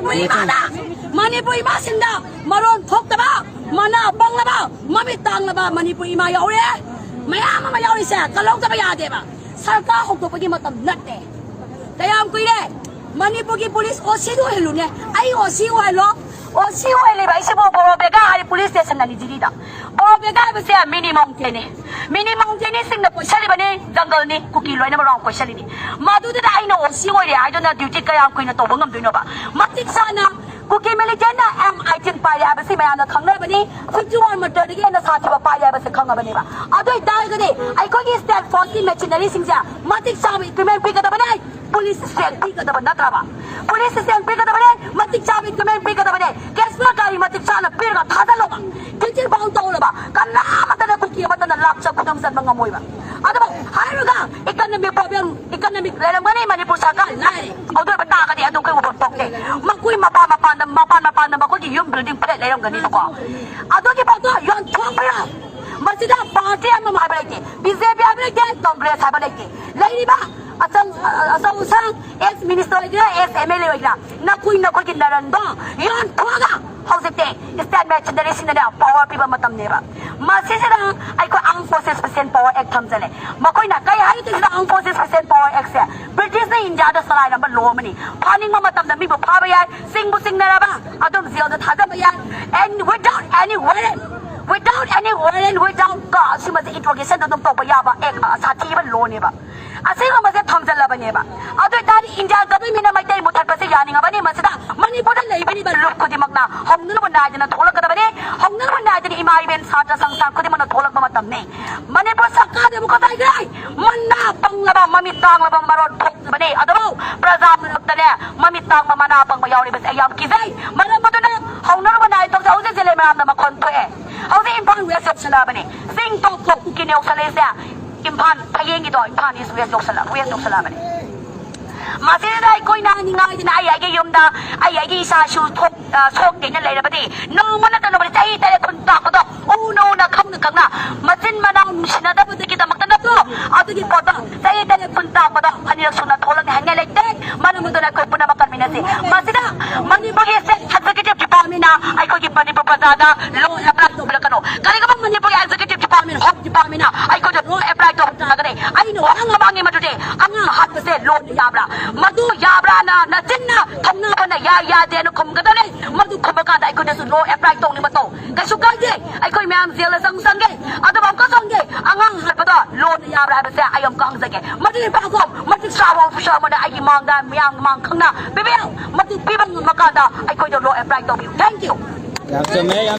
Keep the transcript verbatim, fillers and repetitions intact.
ꯃꯅꯤꯄꯨꯔ ꯏꯃꯥꯗ, ꯃꯅꯤꯄꯨꯔ ꯏꯃꯥꯁꯤꯡꯗ ꯃꯔꯣꯟ ꯊꯣꯛꯇꯕ, ꯃꯅꯥ ꯄꯪꯂꯕ, ꯃꯃꯤꯠ ꯇꯥꯡꯂꯕ ꯃꯅꯤꯄꯨꯔ ꯏꯃꯥ ꯌꯥꯎꯔꯦ꯫ ꯃꯌꯥꯝ ꯑꯃ ꯌꯥꯎꯔꯤꯁꯦ ꯀꯜꯍꯧꯗꯕ ꯌꯥꯗꯦꯕ꯫ ꯁꯔꯀꯥꯔ ꯍꯧꯗꯣꯛꯄꯒꯤ ꯃꯇꯝ ꯅꯠꯇꯦ꯫ ꯀꯌꯥꯝ ꯀꯨꯏꯔꯦ? ꯃꯅꯤꯄꯨꯔꯒꯤ ꯄꯨꯂꯤꯁ ꯑꯣ ꯁꯤꯗ ꯑꯣꯏꯍꯜꯂꯨꯅꯦ꯫ ꯑꯩ ꯑꯣ ꯁꯤ ꯑꯣꯏꯍꯜꯂꯣ꯫ ꯑꯣ ꯁꯤ ꯑꯣꯏꯍꯜꯂꯤꯕ ꯑꯩꯁꯤꯕꯨ ꯕꯣꯔꯣꯕꯦꯒꯥ ꯍꯥꯏꯔꯤ ꯄꯨꯂꯤꯁ ꯁ꯭ꯇꯦꯁꯟ ꯑꯅꯤ ꯖꯤꯔꯤꯗ꯫ ꯕꯣꯔꯣꯕꯦꯒꯥ ꯍꯥꯏꯕꯁꯦ ꯃꯤꯅꯤ ꯃꯥꯎꯟꯇꯦꯟꯅꯦ꯫ ꯃꯤꯅꯤ ꯃꯥꯎꯟꯇꯦꯟꯅꯤ ꯁꯤꯡꯅ ꯀꯣꯏꯁꯜꯂꯤꯕꯅꯤ, ꯖꯪꯒꯜꯅꯤ, ꯀꯨꯀꯤ ꯂꯣꯏꯅꯃꯛ ꯔꯥꯎꯟ ꯀꯣꯏꯁꯜꯂꯤꯅꯤ꯫ ꯃꯗꯨꯗꯨꯗ ꯑꯩꯅ ꯑꯣ ꯁꯤ ꯑꯣꯏꯔꯦ ꯍꯥꯏꯗꯨꯅ ꯗ꯭ꯌꯨꯇꯤ ꯀꯌꯥꯝ ꯀꯨꯏꯅ ꯇꯧꯕ ꯉꯝꯗꯣꯏꯅꯣꯕ? ꯃꯇꯤꯛ ꯆꯥꯅ ꯀꯨꯀꯤ ꯃꯤꯂꯤꯇꯦꯟꯅ ꯑꯦꯝ ꯑꯥꯏꯇꯤꯟ ꯄꯥꯏꯔꯦ ꯍꯥꯏꯕꯁꯤ ꯃꯌꯥꯝꯅ ꯈꯪꯅꯔꯕꯅꯤ꯫ ꯐꯤꯐꯇꯤ ꯋꯥꯟ ꯃꯤꯇꯔꯗꯒꯤ ꯍꯦꯟꯅ ꯁꯥꯊꯤꯕ ꯄꯥꯏꯔꯦ ꯍꯥꯏꯕꯁꯤ ꯈꯪꯉꯕꯅꯦꯕ꯫ ꯑꯗꯨ ꯑꯣꯏꯇꯥꯔꯒꯗꯤ ꯑꯩꯈꯣꯏꯒꯤ ꯁ꯭ꯇꯦꯠ ꯐꯣꯔꯁꯀꯤ ꯃꯦꯆꯤꯅꯔꯤꯁꯤꯡꯁꯦ ꯃꯇꯤꯛ ꯆꯥꯕ ꯏꯀ꯭ꯋꯤꯞꯃꯦꯟ ꯄꯤꯒꯗꯕꯅꯦ꯫ ꯄꯨꯂꯤꯁ ꯁ꯭ꯇꯦꯟ ꯄꯤꯒꯗꯕ ꯅꯠꯇ꯭ꯔꯕ? ꯄꯨꯂꯤꯁ ꯁ꯭ꯇꯦꯟ ꯄꯤꯒꯗꯕꯅꯦ, ꯃꯇꯤꯛ ꯆꯥꯕ ꯏꯀ꯭ꯋꯤꯞꯃꯦꯟ ꯄꯤꯒꯗꯕꯅꯦ꯫ ꯀꯦꯁꯅ ꯒꯥꯔꯤ ꯃꯇꯤꯛ ꯆꯥꯅ ꯄꯤꯔꯒ ꯊꯥꯖꯤꯜꯂꯣꯕ꯫ ꯇꯤꯆꯤꯡ ꯄꯥꯎ ꯇꯧꯔꯕ ꯀꯅꯥꯃꯠꯇꯅ ꯀꯨꯀꯤ ꯑꯃꯠꯇꯅ ꯂꯥꯛꯆ ꯈꯨꯗꯝ ꯆꯟꯕ ꯉꯝꯃꯣꯏꯕ꯫ ꯑꯗꯨꯕꯨ ꯍꯥꯏꯔꯒ ꯏꯀꯅꯃꯤꯛ ꯄ꯭ꯔꯣꯕ꯭ꯂꯦꯝ, ꯏꯀꯅꯃꯤꯛ ꯂꯩꯔꯝꯒꯅꯤ ꯃꯅꯤꯄꯨꯔ ꯁꯔꯀꯥꯔ ꯂꯥꯏꯔꯤ꯫ ꯑꯗꯨ ꯑꯣꯏꯕ ꯇꯥꯔꯒꯗꯤ ꯑꯗꯨ ꯑꯩꯈꯣꯏ ꯎꯐꯝ ꯊꯣꯛꯇꯦ꯫ ꯃꯈꯣꯏ ꯃꯄꯥꯟ ꯃꯄꯥꯟꯗ, ꯃꯄꯥꯟ ꯃꯄꯥꯟꯗ ꯃꯈꯣꯏꯒꯤ ꯌꯨꯝ ꯕꯤꯜꯗꯤꯡ ꯐ꯭ꯂꯦꯠ ꯂꯩꯔꯝꯒꯅꯤꯕꯀꯣ꯫ ꯑꯗꯨꯒꯤ ꯄꯣꯠꯇꯣ ꯌꯣꯟꯊꯣꯛꯄꯤꯔꯣ꯫ ꯃꯁꯤꯗ ꯄꯥꯔꯇꯤ ꯑꯃ ꯍꯥꯏꯕ ꯂꯩꯇꯦ, ꯕꯤ ꯖꯦ ꯄꯤ ꯍꯥꯏꯕ ꯂꯩꯇꯦ, ꯀꯪꯒ꯭ꯔꯦꯁ ꯍꯥꯏꯕ ꯂꯩꯇꯦ꯫ ꯂꯩꯔꯤꯕ ꯑꯆꯧ, ꯑꯆꯧ ꯑꯁꯥꯡ, ꯑꯦꯛꯁ ꯃꯤꯅꯤꯁꯇꯔ ꯑꯣꯏꯒꯦꯔꯥ, ꯑꯦꯛꯁ ꯑꯦꯝ ꯑꯦꯜ ꯑꯦ ꯑꯣꯏꯒꯦꯔꯥ, ꯅꯈꯣꯏ ꯅꯈꯣꯏꯒꯤ ꯅꯔꯟꯗꯣ ꯌꯣꯟꯊꯣꯛꯑꯒ ꯍꯧꯖꯤꯛꯇꯤ ꯁ꯭ꯇꯦꯠ ꯃꯦꯆꯤꯅꯔꯤꯁꯤꯡꯗꯅꯦ ꯄꯋꯥꯔ ꯄꯤꯕ ꯃꯇꯝꯅꯦꯕ꯫ ꯃꯁꯤꯁꯤꯗ ꯑꯩꯈꯣꯏ Armed Forces Special Power Act ꯊꯝꯖꯜꯂꯦ꯫ ꯃꯈꯣꯏꯅ ꯀꯩ ꯍꯥꯏꯔꯤꯗꯣꯏꯁꯤꯅ Armed Forces Special Power Actꯁꯦ? ꯕ꯭ꯔꯤꯇꯤꯁꯅ ꯏꯟꯗꯤꯌꯥꯗ ꯆꯂꯥꯏꯔꯝꯕ ꯂꯣ ꯑꯃꯅꯤ꯫ ꯐꯥꯅꯤꯡꯕ ꯃꯇꯝꯗ ꯃꯤꯕꯨ ꯐꯥꯕ ꯌꯥꯏ, ꯆꯤꯡꯕꯨ ꯆꯤꯡꯅꯔꯕ ꯑꯗꯨꯝ ꯖꯦꯜꯗ ꯊꯥꯗꯕ ꯌꯥꯏ꯫ And without any warrant, without any warrant, without cause, ꯁꯤꯃꯁꯦ ꯏꯟꯇ꯭ꯔꯣꯒꯦꯁꯟꯗ ꯑꯗꯨꯝ ꯇꯧꯕ ꯌꯥꯕ ꯑꯦꯛ, ꯑ, ꯁꯥꯊꯤꯕ ꯂꯣꯅꯦꯕ꯫ ꯑꯁꯤꯒꯨꯝꯕꯁꯦ ꯊꯝꯖꯤꯜꯂꯕꯅꯦꯕ꯫ ꯑꯗꯨ ꯑꯣꯏꯇꯥꯔꯗꯤ ꯏꯟꯗꯤꯌꯥ ꯒꯚꯔꯟꯃꯦꯟꯅ ꯃꯩꯇꯩ ꯃꯨꯊꯠꯄꯁꯦ ꯌꯥꯅꯤꯡꯉꯕꯅꯤ꯫ ꯃꯁꯤꯗ ꯃꯅꯤꯄꯨꯔꯗ ꯂꯩꯕꯤꯔꯤꯕ ꯂꯨꯞ ꯈꯨꯗꯤꯡꯃꯛꯅ ꯍꯧꯅꯔꯨꯕ ꯅꯥꯏꯗꯅ ꯊꯣꯛꯂꯛꯀꯗꯕꯅꯤ꯫ ꯍꯧꯅꯔꯨꯕ ꯅꯥꯏꯗꯅ ꯏꯃꯥ ꯏꯕꯦꯟ ꯁꯥꯇ꯭ꯔ ꯁꯪꯁꯊꯥꯟ ꯈꯨꯗꯤꯡꯃꯛꯅ ꯊꯣꯛꯂꯛꯄ ꯃꯇꯝꯅꯤ꯫ ꯃꯅꯤꯄꯨꯔ ꯁꯔꯀꯥꯔꯅꯕꯨ ꯀꯗꯥꯏꯗꯒꯤ ꯃꯅꯥ ꯄꯪꯂꯕ ꯃꯃꯤꯠ ꯇꯥꯡꯂꯕ ꯃꯔꯣꯟ ꯊꯣꯛꯇꯕꯅꯤ꯫ ꯑꯗꯨꯕꯨ ꯄ꯭ꯔꯖꯥ ꯃꯔꯛꯇꯅꯦ ꯃꯃꯤꯠ ꯇꯥꯡꯕ ꯃꯅꯥ ꯄꯪꯕ ꯌꯥꯎꯔꯤꯕꯁꯦ ꯑꯩ ꯌꯥꯝ ꯀꯤꯖꯩ꯫ ꯃꯔꯝ ꯑꯗꯨꯅ ꯍꯧꯅꯔꯨꯕ ꯅꯥꯏ ꯇꯧꯁꯦ꯫ ꯍꯧꯖꯤꯛ ꯖꯤꯂꯦ ꯃꯌꯥꯝꯗ ꯃꯈꯣꯟ ꯊꯣꯛꯑꯦ꯫ ꯍꯧꯖꯤꯛ ꯏꯝꯐꯥꯜ ꯋꯦꯁ ꯌꯧꯁꯜꯂꯛꯑꯕꯅꯤ꯫ ꯆꯤꯡ ꯇꯣꯛ ꯊꯣꯛ ꯀꯨꯀꯤꯅ ꯌꯧꯁꯜꯂꯛꯏꯁꯦ꯫ ꯏꯝꯐꯥꯜ ꯐꯌꯦꯡꯒꯤꯗꯣ ꯏꯝꯐꯥꯜ ꯏꯁ ꯋꯦꯁ ꯌꯧꯁꯜꯂꯛ-, ꯋꯦꯁ ꯌꯧꯁꯜꯂꯛꯑꯕꯅꯤ꯫ ꯃꯁꯤꯗ ꯑꯩꯈꯣꯏꯅ ꯅꯤꯡꯉꯥꯏꯗꯅ ꯑꯩ ꯑꯩꯒꯤ ꯌꯨꯝꯗ ꯑꯩ ꯑꯩꯒꯤ ꯏꯆꯥ ꯏꯁꯨ ꯊꯣꯛ-, ꯑ, ꯁꯣꯛꯇꯦꯅ ꯂꯩꯔꯕꯗꯤ ꯅꯣꯡꯃ ꯅꯠꯇ ꯅꯣꯡꯃꯗꯤ ꯆꯍꯤ ꯇꯔꯦꯠ ꯀꯨꯟ ꯇꯥꯛꯄꯗꯣ ꯎꯅ ꯎꯅ ꯈꯪꯅ ꯈꯪꯅ ꯃꯆꯤꯟ ꯃꯅꯥꯎ ꯅꯨꯡꯁꯤꯅꯗꯕꯗꯨꯒꯤꯗꯃꯛꯇ ꯅꯠꯇ꯭ꯔꯣ? ꯑꯗꯨꯒꯤ ꯄꯣꯠꯇꯣ ꯆꯍꯤ ꯇꯔꯦꯠ ꯀꯨꯟ ꯇꯥꯛꯄꯗꯣ ꯑꯅꯤꯔꯛ ꯁꯨꯅ ꯊꯣꯛꯂꯛꯅꯤ ꯍꯥꯏꯅꯤꯡꯉꯥꯏ ꯂꯩꯇꯦ꯫ ꯃꯔꯝ ꯑꯗꯨꯅ ꯑꯩꯈꯣꯏ ꯄꯨꯝꯅꯃꯛ ꯀꯟꯃꯤꯟꯅꯁꯤ꯫ ꯃꯁꯤꯗ ꯗ ꯂꯣ ꯑꯦꯄ꯭ꯂꯥꯏ ꯇꯧꯕꯤꯔꯛꯀꯅꯣ꯫ ꯀꯔꯤꯒꯨꯝꯕ ꯃꯅꯤꯄꯨꯔꯒꯤ ꯑꯦꯛꯖꯤꯀ꯭ꯌꯨꯇꯤꯚ ꯗꯤꯄꯥꯔꯠꯃꯦꯟ, ꯍꯣꯝ ꯗꯤꯄꯥꯔꯠꯃꯦꯟꯅ ꯑꯩꯈꯣꯏꯗ ꯂꯣ ꯑꯦꯄ꯭ꯂꯥꯏ ꯇꯧꯕ ꯇꯥꯔꯒꯗꯤ ꯑꯩꯅ ꯋꯥꯍꯪ ꯑꯃ ꯍꯪꯉꯤ, ꯃꯗꯨꯗꯤ ꯑꯉꯥꯡ ꯍꯥꯠꯄꯁꯦ ꯂꯣꯅ ꯌꯥꯕ꯭ꯔꯥ? ꯃꯗꯨ ꯌꯥꯕ꯭ꯔꯥꯅ ꯅꯆꯤꯟꯅ ꯊꯧꯅꯕꯅ ꯌꯥꯏ ꯌꯥꯗꯦꯅ ꯈꯨꯝꯒꯗꯕꯅꯤ꯫ ꯃꯗꯨ ꯈꯨꯝꯕ ꯀꯥꯟꯗ ꯑꯩꯈꯣꯏꯗꯁꯨ ꯂꯣ ꯑꯦꯄ꯭ꯂꯥꯏ ꯇꯧꯅꯤꯡꯕ ꯇꯧ, ꯀꯩꯁꯨ ꯀꯥꯏꯗꯦ꯫ ꯑꯩꯈꯣꯏ ꯃꯌꯥꯝ ꯖꯦꯜꯗ ꯆꯪ ꯆꯪꯒꯦ꯫ ꯑꯗꯨꯕꯨ ꯑꯃꯨꯛꯀꯁꯨ ꯍꯪꯒꯦ, ꯑꯉꯥꯡ ꯍꯥꯠꯄꯗꯣ ꯂꯣꯅ ꯌꯥꯕ꯭ꯔꯥ ꯍꯥꯏꯕꯁꯦ ꯑꯩ ꯑꯃꯨꯛꯀ ꯍꯪꯖꯒꯦ꯫ ꯃꯗꯨꯒꯤ ꯄꯥꯎꯈꯨꯝ ꯃꯇꯤꯛ ꯆꯥꯕ ꯑꯣꯐꯤꯁꯥꯔ ꯑꯃꯅ ꯑꯩꯒꯤ ꯃꯥꯡꯗ, ꯃꯤꯌꯥꯝꯒꯤ ꯃꯥꯡ ꯈꯪꯅ ꯄꯤꯕꯤꯌꯨ꯫ ꯃꯗꯨ ꯄꯤꯕ ꯉꯝꯃꯀꯥꯟꯗ ꯑꯩꯈꯣꯏꯗ ꯂꯣ ꯑꯦꯄ꯭ꯂꯥꯏ ꯇꯧꯕꯤꯌꯨ꯫ Thank you꯫ ꯌꯥꯝ ꯆꯨꯝꯃꯦ, ꯌꯥꯝ